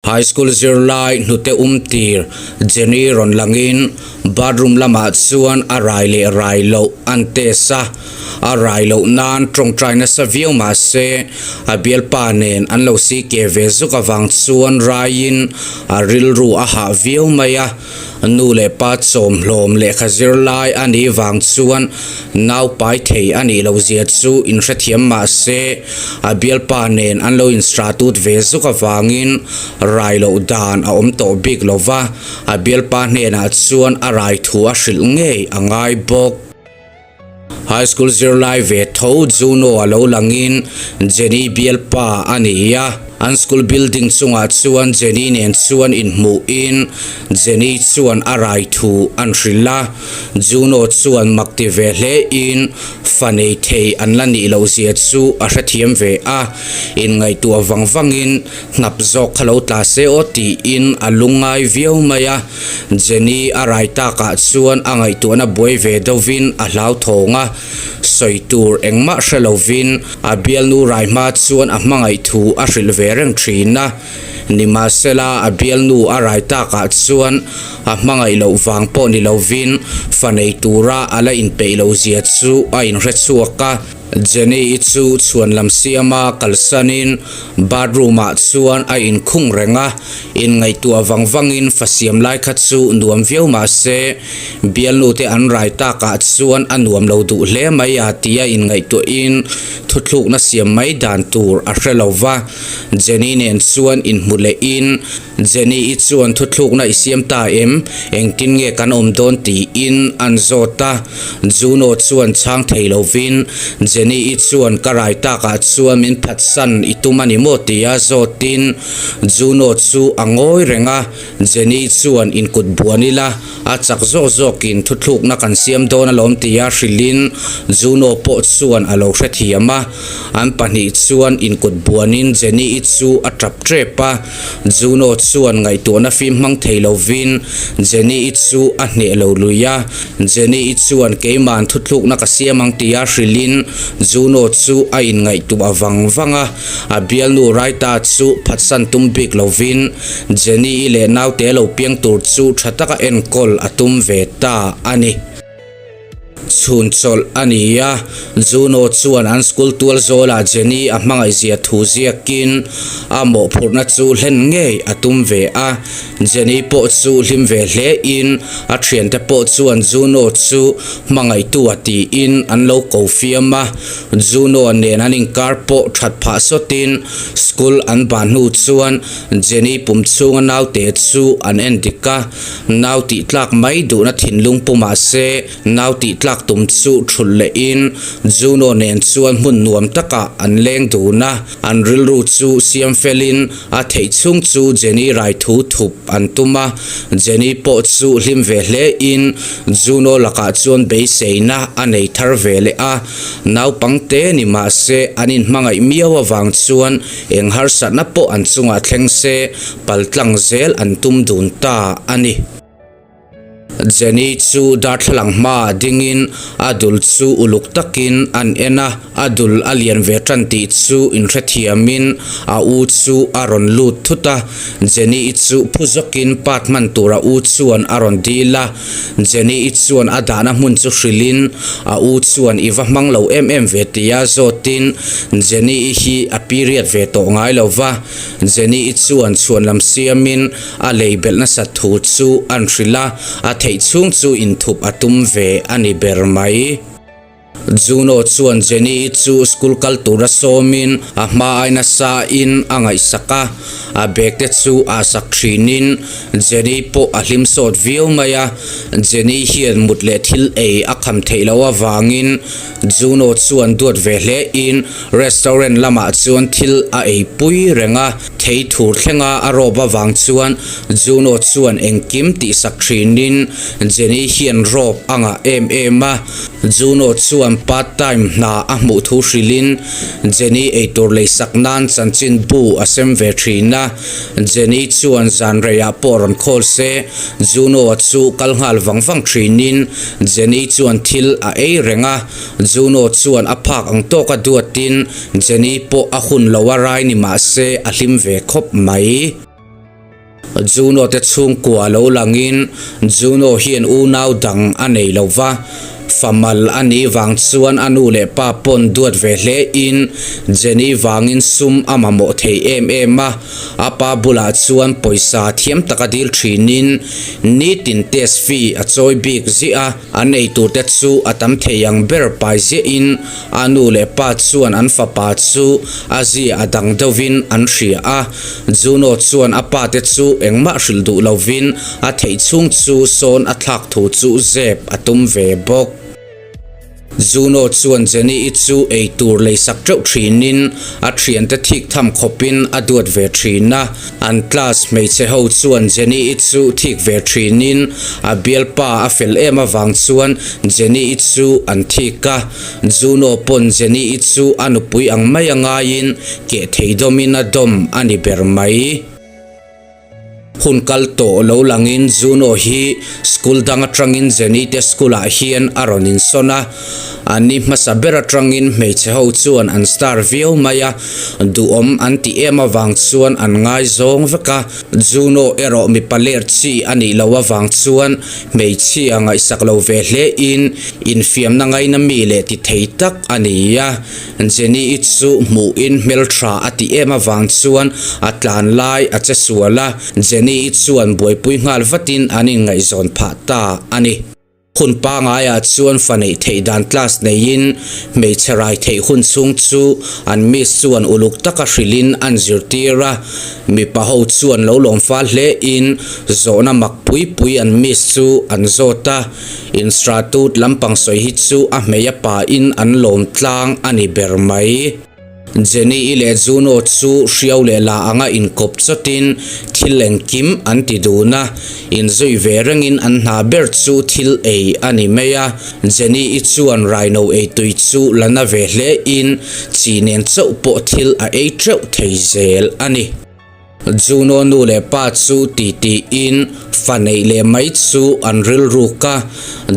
High school zirlai hnute um tir Jenny rawn langin bathroom lamah chuan a rai leh rai loh an test a, a rai loh nan tawngtai nasa viau mah se a bialpa nen an lo si ke ve zuk avang chuan raiin a rilru a hah viau mai a. Nu leh pa chawmhlawm lehkha zirlai a nih vang chuan nau pai thei a nih loh zia chu inhrethiam mah se a bialpa nen an lo instratut ve zuk avangin rai loh dan a awm tawh bik lo va, a bialpa hnenah chuan a rai thu a hrilh ngei a ngai bawk. High school zirlai ve tho Juno a lo langin Jenny bialpa a ni a, an school building chungah chuan Jenny nen chuan inhmuhin Jenny chuan a rai thu an hrilh a, Juno chuan mak ti ve hlein fa nei thei an la nih loh zia chu a hrethiam ve a, inngaihtuah vang vangin hnap zawk kha lo tla se aw tiin a lungngai viau mai a. Jenny a rai takah chuan a ngaihtuahna buai ve deuhvin a hlauthawng a, sawi tur engmah hre lovin a bialnu rai hma chuan a hmangaih thu a hrilh ve reng thin a. Nimahsela a bialnu a rai takah chuan a hmangaih loh vang pawh ni lovin fa nei tura a la inpeih loh zia chu a inhre chhuak a. Jenny-i chu chhuan lam siama kalsanin bathroom-ah chuan a inkhung reng a, inngaihtuah vang vangin fa siam lai kha chu nuam viau mah se, bialnute an rai takah chuan a nuam lo duh hle mai a tia inngaihtuahin thuthlukna siam mai dan tur a hre lo va. Jenny nen chuan inhmu lehin Jenny-i chuan thuthlukna i siam ta em? Engtin nge kan awm dawn tiin an zawt a. Juno chuan chhang thei lovin Jenny-i chuan ka rai takah chuan min phatsan i tum a ni maw tia zawtin Juno chu a ngawi reng a. Jenny chuan inkut buan ila a chak zawk zawkin thuthlukna kan siam dawn alawm tia hrilhin Juno pawh chuan a lo hrethiam a. An pahnih chuan inkut buanin Jenny-i chu a tap tep a. Juno chuan ngaihtuahna fim hmang thei lovin Jenny-i chu a hneh lo lui a. Jenny-i chuan keima'n thuthlukna ka siam ang tia hrilhin Juno chu a inngaihtuah vang vang a. A bialnu Raita chu phatsan tum bik lovin Jenny-i leh naute lo piang tur chu tha taka enkawl a tum ve ta a ni. Chhun chawlh a ni a, Juno chuan an school tual zawlah Jenny a hmangaihzia thu ziakin a mawhphurhna chu hlen ngei a tum ve a. Jenny pawh chu hlim ve hlein a thiante pawh chuan Juno chu hmangaihtu a tiin an lo ko fiam a. Juno nen an inkar pawh that phah sawtin school an ban hnu chuan Jenny pum chhunga naute chu an en dik a. Nau tih tlak mai duhna thinlung pu mah se, nau tih tlak tum chu thulh lehin Juno nen chuan hmun nuam takah an leng dun a, an rilru chu siam felin a theih chhung chu Jenny rai thu thup an tum a, Jenny pawh chu hlim ve hlein Juno lakah chuan beiseina a nei thar ve leh a, naupangte ni mah se an inhmangaih miau avang chuan Eng harsatna pawh an chungah thleng se, paltlang zel an tum dun ta a ni. Jenny chu darthlalang hmaah dingin a dul chu uluk takin an en a, a dul a lian ve tan tih chu inhrethiamin a u chu a rawn lut thut a. Jenny-i chu phu zawkin part hman tur a u chuan a rawn dil a. Jenny-i chuan a dahna hmun chu hrilhin a u chuan i va hmang lo em em ve tia zawtin Jenny-i hi a period ve tawh ngai lo va, Jenny-i chuan chhuan lam siamin a lei belh nasat thu chu an hrilh a, a theih chhung chu inthup a tum ve a ni ber mai. Juno chuan Jenny-i chu school kal tura sawmin a hma ai nasa in a ngaihsak a, a bag te chu a sak thinin Jenny pawh a hlim sawt viau mai a, Jenny hian mut leh thil ei a kham theih loh avangin Juno chuan duat ve hle in restaurant lamah chuan thil a ei pui reng a, thei thur thlenga a rawp avang chuan Juno chuan engkim tihsak thinin Jenny hian rawp a ngah em em a. Juno chuan part time hna a hmuh thu hrilhin Jenny eitur leisak nan chanchin bu a sem ve thin a. Jenny chuan zan reiah pawh rawn khawl se, Juno-a chu kal nghal vang vang thinin Jenny chuan thil a ei reng a. Juno chuan a phak ang tawka duatin Jenny pawh a hun lo a rai ni mah se a hlim ve khawp mai. Juno te chhungkua lo langin Juno hian unau dang a nei lo va, famal a nih vang chuan a nu leh pa pawn duat ve hle in Jenny vangin sum a mamawh thei em em a, a pa bulah chuan pawisa thiam taka dil thinin nitin test fee a chawi bik ziah a, an eitur te chu a tam thei ang ber pai ziah in A nu leh pa chuan an fapa chu a zia a dang deuhin an hria a. Juno chuan a pate chu engmah hrilh duh lovin a theih chhung chu sawn a thlak thu chu zep a tum ve bawk. Juno chuan Jenny-i chu eitur leisak teuh thinin a thiante thik tham khawpin a duat ve thin a. An class hmeichhe ho chuan Jenny-i chu thik ve thinin a bialpa a fel em avang chuan Jenny-i chu an thik a. Juno pawn Jenny-i chu a nupui ang mai a ngaiin keh thei dawmin a dawm a ni ber mai. Hun kal tawh lo langin Juno hi school dang atangin Jenny te school ah hian a rawn insawn a, a ni hmasa ber atangin hmeichhe ho chuan an star viau mai a, duhawm an ti em avang chuan an ngaizawng vek a, Juno erawh mipa ler chi a nih loh avang chuan Hmeichhia ngaihsak lo ve hle in infiamna ngaina mi leh ti thei tak a ni a. Jenny-i chu hmuhin hmeltha a ti em avang chuan a tlan lai a che sual a, Jenny-i chuan buaipui nghal vatin an inngaihzawn phah ta a ni. Hun pangaiah chuan fa neih theih dan class neiin hmeichhe rai theih hun chhung chu an miss chuan uluk taka hrilhin an zirtir a. Mipa ho chuan lo lawm fal hle in zawhna mak pui pui an miss chu an zawt a, instratut lampang sawi hi chu a hmei a pa in an lawm tlang a ni ber mai. Jenny-i leh Juno chu hriau leh la anga inkawp chawtin thil engkim an ti dun a, inzui ve rengin an hna ber chu thil ei a ni mai a. Jenny-i chuan raino ei tui chu la na ve hle in chi nen chauh pawh thil a ei teuh thei zel a ni. Juno nu leh pa chu ti tiin fa neih leh mai chu an rilruk a,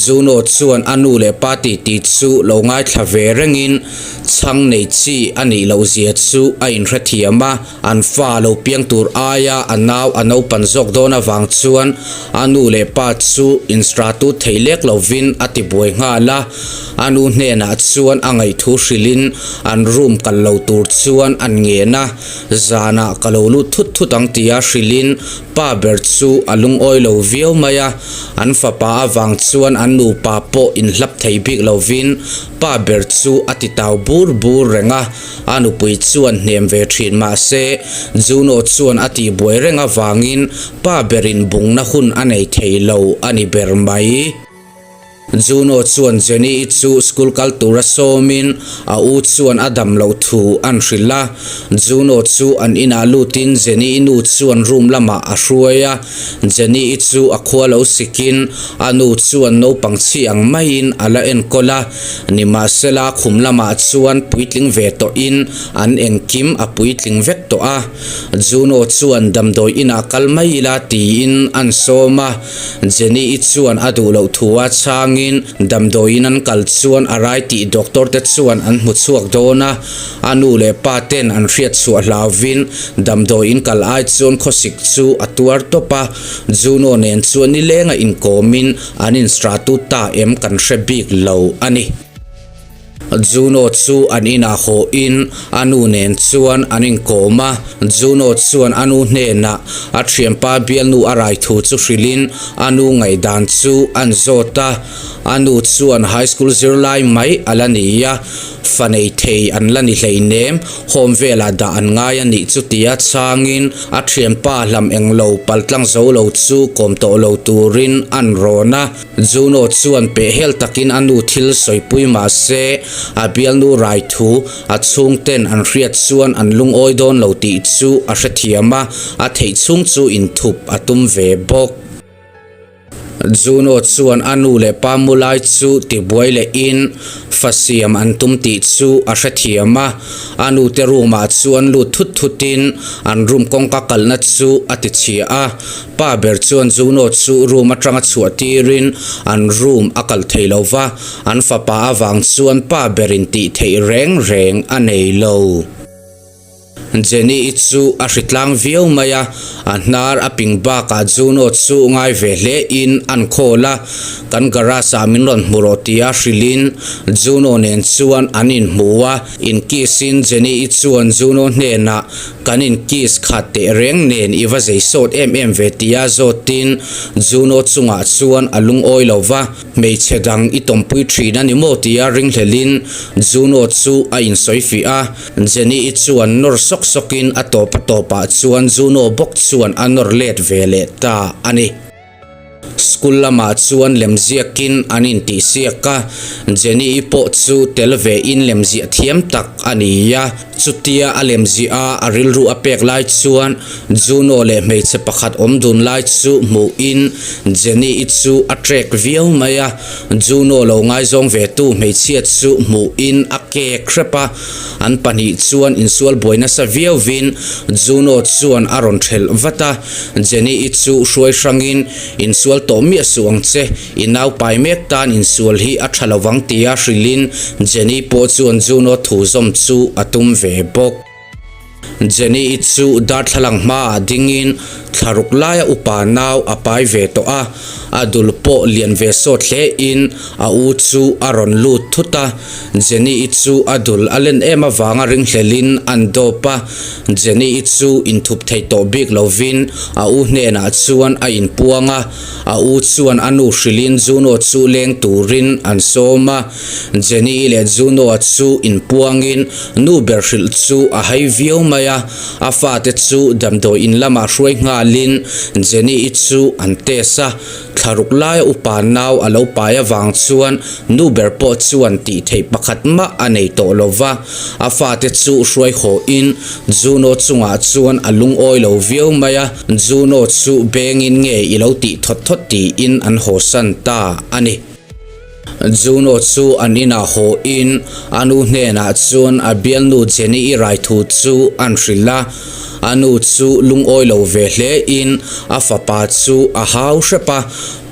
Juno chuan a nu leh pa ti ti chu lo ngaithla ve rengin chhang nei chi a nih loh zia chu a inhrethiam a. An fa lo piang tur aia a nau a naupan zawk dawn avang chuan a nu leh pa chu instratut thei lek lovin a ti buai nghal a. A nu hnenah chuan a ngaihthu hrilhin an room kal lo tur chuan an ngen a, zanah ka lo lut thut thut ang tia hrilhin pa ber chu a lungawi lo viau mai a. An fapa avang chuan an nupa pawh inhlap thei bik lovin pa ber chu a ti tau bur bur reng a. A nupui chuan hnem ve thin mah se, Juno chuan a tihbuai reng avangin pa berin bungna hun a nei thei lo a ni ber mai. Juno chuan Jenny-i chu school kal tura sawmin a u chuan a dam loh thu an hrilh a. Juno chu an inah lutin Jenny-i nu chuan room lamah a hruai a. Jenny-i chu a khua lo sikin a nu chuan naupang chhi ang maiin a la enkawl a. Nimahsela khum lamah chuan puitling ve tawhin an engkim a puitling vek tawh a. Juno chuan damdawi inah kal mai ila tiin an sawm a. Jenny-i chuan a duh loh thu a chhangin damdawiin an kal chuan a rai tih doctor te chuan an hmu chhuak dawn a. A nu leh pa ten an hriat chhuah hlauvin damdawiin kal ai chuan khawsik chu a tuar tawp a. Juno nen chuan nilenga inkawmin An instratu ta em kan hre bik lo a ni. Juno chu an inah haw in a nu nen chuan an inkawm a. Juno chuan a nu hnenah a thianpa bialnu a rai thu chu hrilhin a nu ngaihdan chu an zawt a. A nu chuan high school zirlai mai a la ni a, fa nei thei an la ni hleinem, home velah dah an ngai a nih chu tia chhangin a thianpa hlam englo paltlang zo lo chu kawm tawh lo turin an rawn a. Juno chuan pehhel takin a nu thil sawipui mah se a bialnu rai thu a chhungten an hriat chuan an lungawi dawn lo tih chu a hrethiam a, a theih chhung chu inthup a tum ve bawk. Juno chuan a nu leh pa mu lai chu tibuai lehin fa siam an tum tih chu a hrethiam a. A nute room ah chuan lut thut thutin an room kawngka kalna chu a ti chhia a. Pa ber chuan Juno chu room atanga chhuah tirin an room a kal thei lo va, an fapa avang chuan pa berin tih theih reng reng a nei lo. Jenny-i chu a hritlang viau mai a, a hnar a ping bakah Juno chu ngai ve hle in an call a, kan garage ah min rawn hmu rawh tia hrilhin Juno nen chuan an inhmu a, in kiss in Jenny-i chuan Juno hnenah kan in kiss khat teh reng nen i va zei sawt em em ve tia zawtin Juno chungah chuan a lungawi lo va. Hmeichhe dang i tawmpui thin a ni maw tia ringhlelin Juno chu a insawi fih a, Jenny-i chuan nawr sawk sawkin a tawp a tawpah chuan Juno bawk chuan a nawr let ve leh ta a ni. School lamah chuan lemziakin an intihsiak a, Jenny-i pawh chu tel vein lemziah thiam tak a ni a. Chutia a lemziah a a rilru a pek lai chuan Juno leh hmeichhe pakhat awm dun lai chu hmuhin Jenny-i chu a trek viau mai a. Juno lo ngaizawng ve tu hmeichhia chu hmuhin a kek hrep a. An pahnih chuan insual buai nasa viauvin Juno chuan a rawn thelh vat a. Jenny-i chu hruai hrangin, Insual tawh miah suh ang che, I naupai mek tan insual hi a tha lovang tia hrilhin Jenny pawh chuan Juno thu zawm chu a tum ve bawk. Jenny-i chu darthlalang hmaah dingin thlaruk laia upa nau a pai ve tawh a, a dul pawh lian ve sawt hlein a u chu a rawn lut thut a. Jenny-i chu a dul a len em avanga ringhlelin an dawp a, Jenny-i chu inthup thei tawh bik lovin a u hnenah chuan a inpuang a. A u chuan a nu hrilhin Juno chu leng turin an sawm a, Jenny-i leh Juno-a chu inpuangin nu ber hrilh chu a hai viau mai a, a fate chu damdawi in lamah hruai nghalin Jenny-i chu an test a, thlaruk laia upa nau a lo pai avang chuan nu ber pawh chuan tih theih pakhat mah a nei tawh lo va, a fate chu hruai hawhin Juno chungah chuan a lungawi lo viau mai a. Juno chu bengin nge i lo tih thawt thawt tiin an hawsan ta a ni. Juno chu an inah hawhin a nu hnenah chuan a bialnu Jenny-i rai thu chu an hrilh a. A nu chu lungawi lo ve hlein a fapa chu a hau hrep a.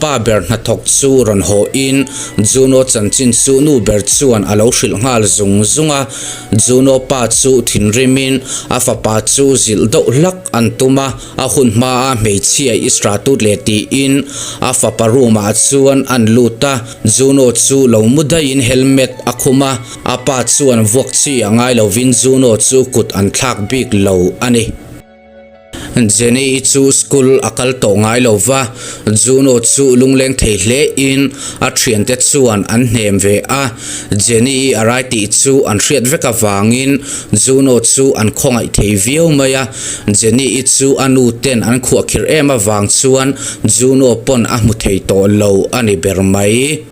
Pa ber hnathawk chu rawn hawhin Juno chanchin chu nu ber chuan a lo hrilh nghal zung zung a. Juno pa chu thinrimin a fapa chu zilh deuh hlak an tum a, a hun hmaa hmeichhia i stratut leh tiin a fapa room ah chuan an lut a, Juno chu lo mu daihin helmet a khum a, a pa chuan vuak chi a ngai lovin Juno chu kut an thlak bik lo a ni. Jenny-i chu school a kal tawh ngai lo va, Juno chu lungleng thei hle in a thiante chuan an hnem ve a, Jenny-i a rai tih chu an hriat vek avangin Juno chu an khawngaih thei viau mai a, Jenny-i chu a nu ten an khuahkhirh em avang chuan Juno pawn a hmu thei tawh lo a ni ber mai.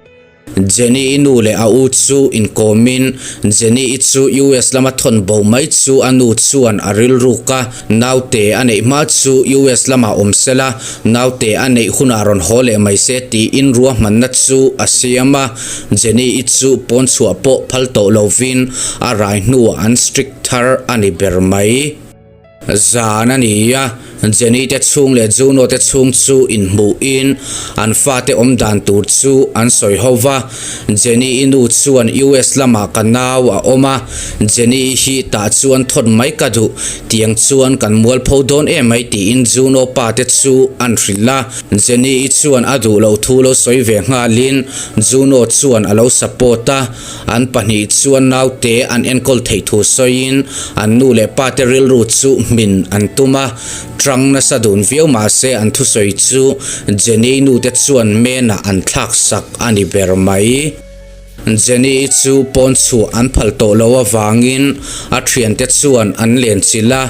Jenny-i nu leh a u chu inkawmin Jenny-i chu US lama thawn bo mai chu a nu chuan a rilruk a, naute a neih hma chu US lamah awm se la, naute a neih hunah rawn haw leh mai se tiin ruahmanna chu a siam a. Jenny-i chu pawn chhuah pawh phal tawh lovin a rai hnuah an strict thar a ni ber mai. Zan a ni a, Jenny te chhung leh Juno te chhung chu inhmuhin an fate awm dan tur chu an sawi ho va. Jenny i nu chuan US lamah ka nau a awm a, Jenny i hi tah chuan thawt mai ka duh, tiang chuan kan mualpho dawn em mai tiin Juno pa te chu an hrilh a. Jenny i chuan a duh loh thu lo sawi ve nghalin Juno chuan a lo support a. An pahnih chuan naute an enkawl theih thu sawiin an nu leh pate rilru chu hmin an tum a, tang nasa dun viau mahse an thusawi chu Jenny nute chuan menah an thlak sak a ni ber mai. Jenny-i chu pawn chhuah an phal tawh lo avangin a thiante chuan an len chilh a,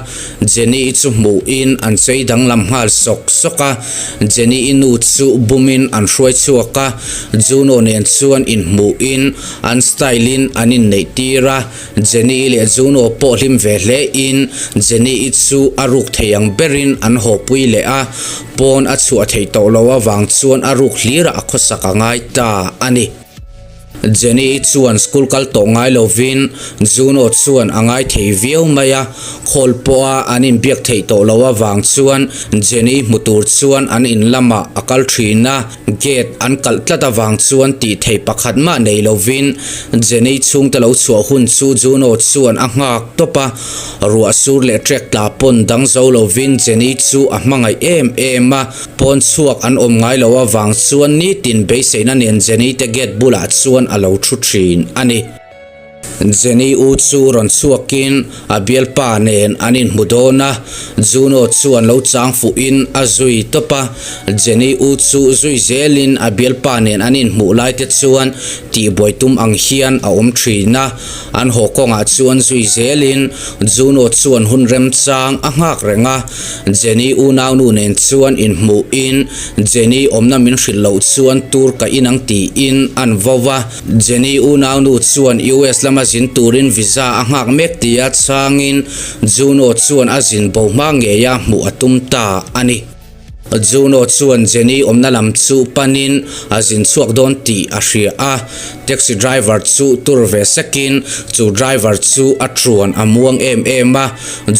Jenny-i chu hmuhin an chei danglam nghal sawk sawk a, Jenny-i nu chu bumin an hruai chhuak a, Juno nen chuan inhmuhin an style-in an inneih tir a, Jenny-i leh Juno pawh hlim ve hlein Jenny-i chu a ruk thei ang berin an hawpui leh a, pawn a chhuah theih tawh lo avang chuan a ruk hlirah a khawsak a ngai ta a ni. Jenny-i chuan school kal tawh ngai lovin Juno chuan a ngai thei viau mai a, call pawha an inbiak theih tawh loh avang chuan Jenny hmu tur chuan an in lamah a kal thin a, gate an kalh tlat avang chuan tih theih pakhat mah nei lovin Jenny chhungte lo chhuah hun chu Juno chuan a nghak tawp a, ruah sur leh trek tla pawn dang zo lovin Jenny chu a hmangaih em em a. Pawn chhuak an awm ngai lo avang chuan nitin beiseina nen Jenny te gate bulah chuan a lo thu thin a ni. Jenny u chu rawn chhuakin a bialpa nen an inhmu dawn a, Juno chuan lo chang fuhin a zui tawp a. Jenny u chu zui zelin a bialpa nen an inhmuh lai te chuan tihbuai tum ang hian a awm thin a. An haw kawngah chuan zui zelin Juno chuan hun remchang a nghak reng a. Jenny unaunu nen chuan inhmuhin Jenny awmna min hrilh loh chuan tur ka in ang tiin an vo a. Jenny unaunu chuan US lama zin turin visa a nghak mek tia chhangin Juno chuan a zin bo hma ngeia hmuh a tum ta a ni. Juno chuan Jenny awmna lam chu panin a zin chhuak dawn tih a hria a, taxi driver chu tur ve sekin chu driver chu a truan a muang em em a,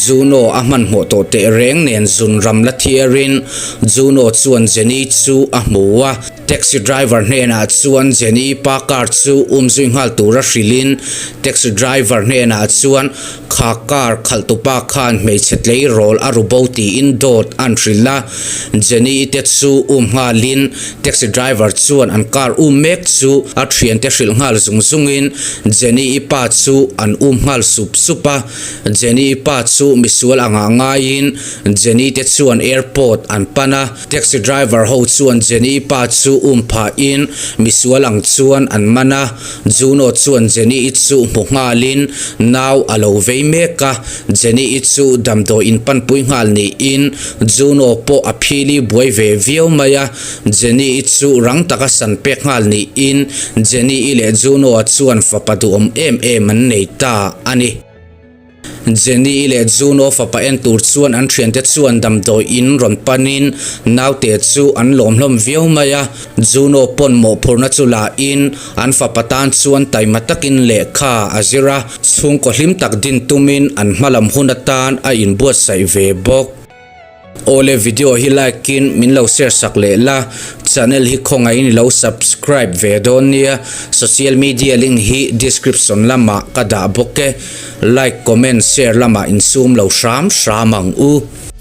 Juno a hmanhmawh tawh teh reng nen zun ram la thiarin Juno chuan Jenny chu a hmu a, taxi driver hnenah chuan Jenny pa car chu umzui nghal tura hrilhin taxi driver hnenah chuan Kha car khalhtupa khan hmeichhe tleirawl a ru bo tiin dawt an hrilh a, Jenny-i te chu um nghalin taxi driver chuan an car um mek chu a thiante hrilh nghal zung zungin Jenny-i pa chu an um nghal sup sup a, Jenny-i pa chu misual angah ngaiin Jenny te chuan airport an pan a, taxi driver ho chuan Jenny-i pa chu um phahin misual ang chuan an man a. Juno chuan Jenny-i chu hmu nghalin nau a lo vei mek a, Jenny-i chu damdawi in panpui nghal niin Juno pawh a phili buai ve viau mai a, Jenny-i chu rang taka san pek nghal niin Jenny-i leh Juno-a chuan fapa duhawm em em an nei ta a ni. Jenny-i leh Juno fapa en tur chuan an thiante chuan damdawi in rawn panin naute chu an lawm hlawm viau mai a. Juno pawn mawhphurhna chu la in an fapa tan chuan taima takin lehkha a zir a, chhungkaw hlim tak din tumin an hmalam hun atan a inbuatsaih ve bawk. Awle video hi like in min lo share sak leh la, channel hi khawngaihin i lo subscribe ve dawn nia, social media link hi description lamah ka dah bawk e, like comment share lamah insum lo hram hram ang u.